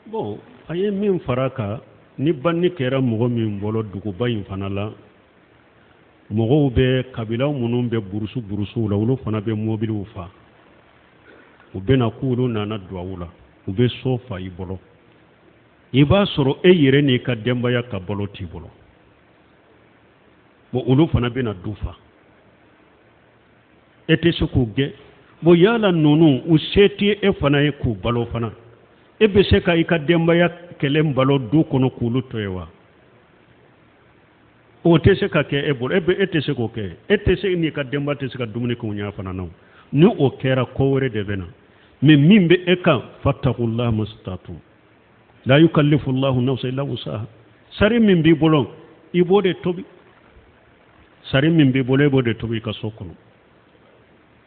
Bon, a ye min fara kan, ni banni kɛra mɔgɔ min bolo duguba in fana la, mɔgɔw bɛ kabila minnu bɛ burusu burusuw la, olu fana bɛ mobiliw fa, u bɛna k'olu nana duwawu la, u bɛ so fa i bolo. I b'a sɔrɔ e yɛrɛ n'i ka denbaya ka balo t'i bolo. Bon, olu fana bɛna du fa, e tɛ se k'u gɛn. Bon, yala ninnu u se tɛ e fana ye k'u balo fana, e bɛ se ka i ka denbaya kelen balo du kɔnɔ k'olu to yen wa? O tɛ se ka kɛ e bolo, e tɛ se k'o kɛ, e tɛ se, n'i ka denbaya tɛ se ka dumuni kɛ u ɲɛ fana na. Ni o kɛra, ko wɛrɛ de bɛ na. Mais min bɛ e kan, fattaqullaha mastata'tum la yukallifu llahu nafsan illa wusaha. Sari min b'i bolo, i b'o de tobi. Sari min b'i bolo, i b'o de tobi i ka so kɔnɔ.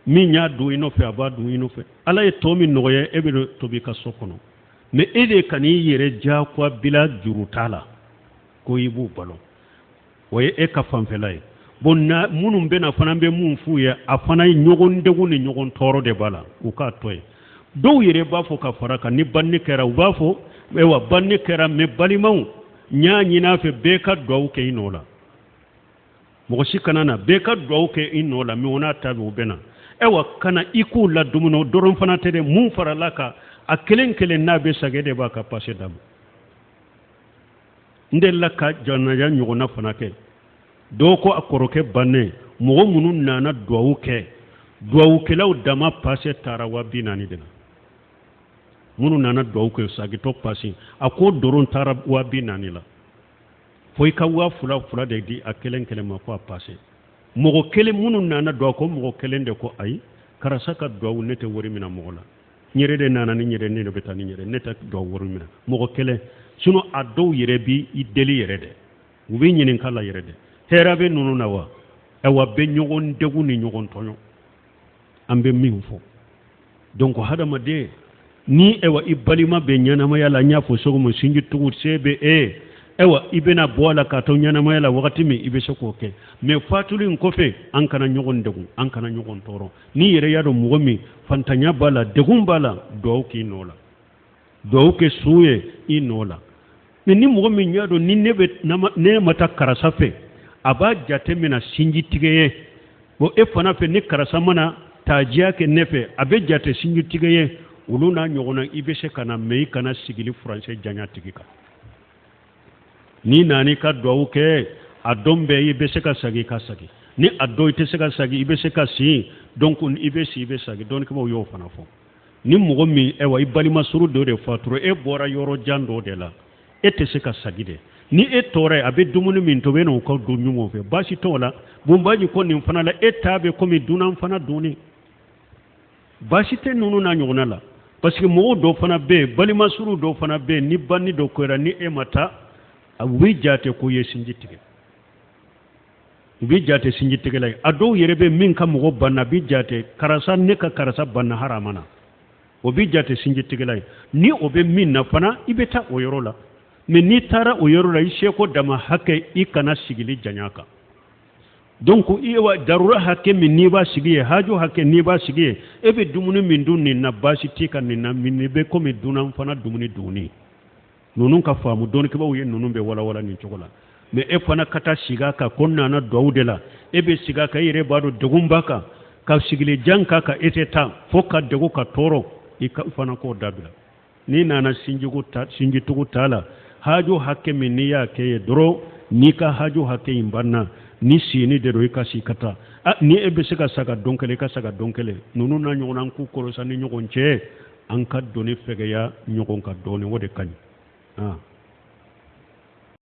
Min y'a dun i nɔfɛ, a b'a dun i nɔfɛ. Ala ye tɔ min nɔgɔya, e bɛ tobi i ka so kɔnɔ. Mais e de kan'i yɛrɛ diyagoya bila juru t'a la ko i b'u balo, o ye e ka fanfɛla ye. Bon, na minnu bɛna fana bɛ mun f'u ye? A fana ye ɲɔgɔn degun ni ɲɔgɔn tɔɔrɔ de b'a la, u k'a to yen. Dɔw yɛrɛ b'a fɔ ka fara kan, ni banni kɛra, u b'a fɔ: ayiwa, banni kɛra, mais balimaw, n y'a ɲini a fɛ, bɛɛ ka duwawu kɛ i nɔ la, mɔgɔ si kana na, bɛɛ ka duwawu kɛ i nɔ la. Mais o n'a ta bɛ, u bɛ na. Ayiwa, ka na i k'u la dumuni o dɔrɔn fana tɛ dɛ. Mun farala kan? A kelen kelen n'a bɛ sagɛ de b'a ka pase d'a ma. N delila ka janaja ɲɔgɔnna fana kɛ. Dɔw ko a kɔrɔkɛ bannen, mɔgɔ minnu nana duwawu kɛ, duwawukɛlaw dama pase taara 40 000 de la. Minnu nana duwawu kɛ, sagitɔ pase, a ko dɔrɔn taara 40 000 la. Fo i ka 2000 fila de di a kelen kelen ma ko a pase. Mɔgɔ kelen, minnu nana duwawu ko, mɔgɔ kelen de ko: ayi, karisa ka duwawu, ne tɛ wari minɛ mɔgɔ la, n yɛrɛ de nana ni n yɛrɛ, ne de bɛ taa ni n yɛrɛ, ne tɛ duwawu wari minɛ mɔgɔ kelen. Sinon a dɔw yɛrɛ bi i deli yɛrɛ dɛ, u b'i ɲininka la yɛrɛ dɛ, hɛrɛ bɛ ninnu na wa? Ayiwa, bɛ ɲɔgɔn degun ni ɲɔgɔn tɔɲɔ. An bɛ min fɔ donc, hadamaden ni ayiwa i balima bɛ ɲɛnamaya la, n y'a fɔ cogo min, sinji tugu se bɛ e, ayiwa, i bɛna bɔ a la k'a to ɲɛnamaya la wagati min, i bɛ se k'o kɛ. Mais fatuli in kɔfɛ, an kana ɲɔgɔn degun, an kana ɲɔgɔn tɔɔrɔ. N'i yɛrɛ y'a dɔn mɔgɔ min fantanya b'a la, degun b'a la, duwawu k'i nɔ la, duwawu kɛ su ye i nɔ la. Mais ni mɔgɔ min y'a dɔn ni ne bɛ ne ma taa karisa fɛ, a b'a jate minɛ sinji tigɛ ye. Bon, e fana fɛ, ni karisa mana tajiya kɛ ne fɛ, a bɛ jate sinji tigɛ ye. Olu n'a ɲɔgɔnna, i bɛ se ka na, mais i kana sigili furancɛ janya tigi kan. N'i nana i ka duwawu kɛ, a dɔn bɛɛ i bɛ se ka segin, i ka segin. Ni a dɔn i tɛ se ka segin, i bɛ se ka si. Donc i bɛ si, i bɛ segin. Dɔnnikɛbaaw y'o fana fɔ. Ni mɔgɔ min, ayiwa, i balima suru dɔ de fatura, e bɔra yɔrɔ jan dɔ de la, e tɛ se ka segin dɛ. Ni e tɔɔrɔ ye, a bɛ dumuni min tobi, e n'o ka dun ɲɔgɔn fɛ, baasi t'o la. Bunbaji ko nin fana la, e ta bɛ komi dunan fana dunni, baasi tɛ ninnu n'a ɲɔgɔnna la. Parce que mɔgɔw dɔw fana bɛ yen, balima suru dɔw fana bɛ yen, ni banni dɔ kɛra, ni e ma taa, a bɛ jate ko ye sinji tigɛ, u bɛ jate sinji tigɛla ye. A dɔw yɛrɛ bɛ min ka mɔgɔ banna, a bɛ jate karisa, ne ka karisa banna harama na, o bɛ jate sinji tigɛla ye. Ni o bɛ min na fana, i bɛ taa o yɔrɔ la. Mais n'i taara o yɔrɔ la, i seko dama hakɛ, i kana sigili janya kan. Donc i wa darura hakɛ min n'i b'a sigi ye, haju hakɛ n'i b'a sigi ye, e bɛ dumuni min dun nin na, baasi t'i kan nin na. Min i bɛ komi dunan fana dumuni dunni. Ninnu ka faamu, dɔnnikɛbaaw ye ninnu bɛ walawala nin cogo la. Mais e fana ka taa sigi a kan ko n nana duwawu de la, e bɛ sigi a kan, e yɛrɛ b'a dɔn degun b'a kan, ka sigili jan k'a kan, e tɛ taa fo ka degun ka tɔɔrɔ, i ka fana k'o dabila. N'i nana sinjitugu ta la, haju hakɛ min n'i y'a kɛ ye dɔrɔn, n'i ka haju hakɛ in banna, ni sini de don, i ka si ka taa. Ni e bɛ se ka saga don kelen, i ka saga don kelen. Ninnu n'a ɲɔgɔnna, an k'u kɔlɔsi ni ɲɔgɔn cɛ, an ka doni fɛgɛya ɲɔgɔn kan dɔɔnin, o de ka ɲi.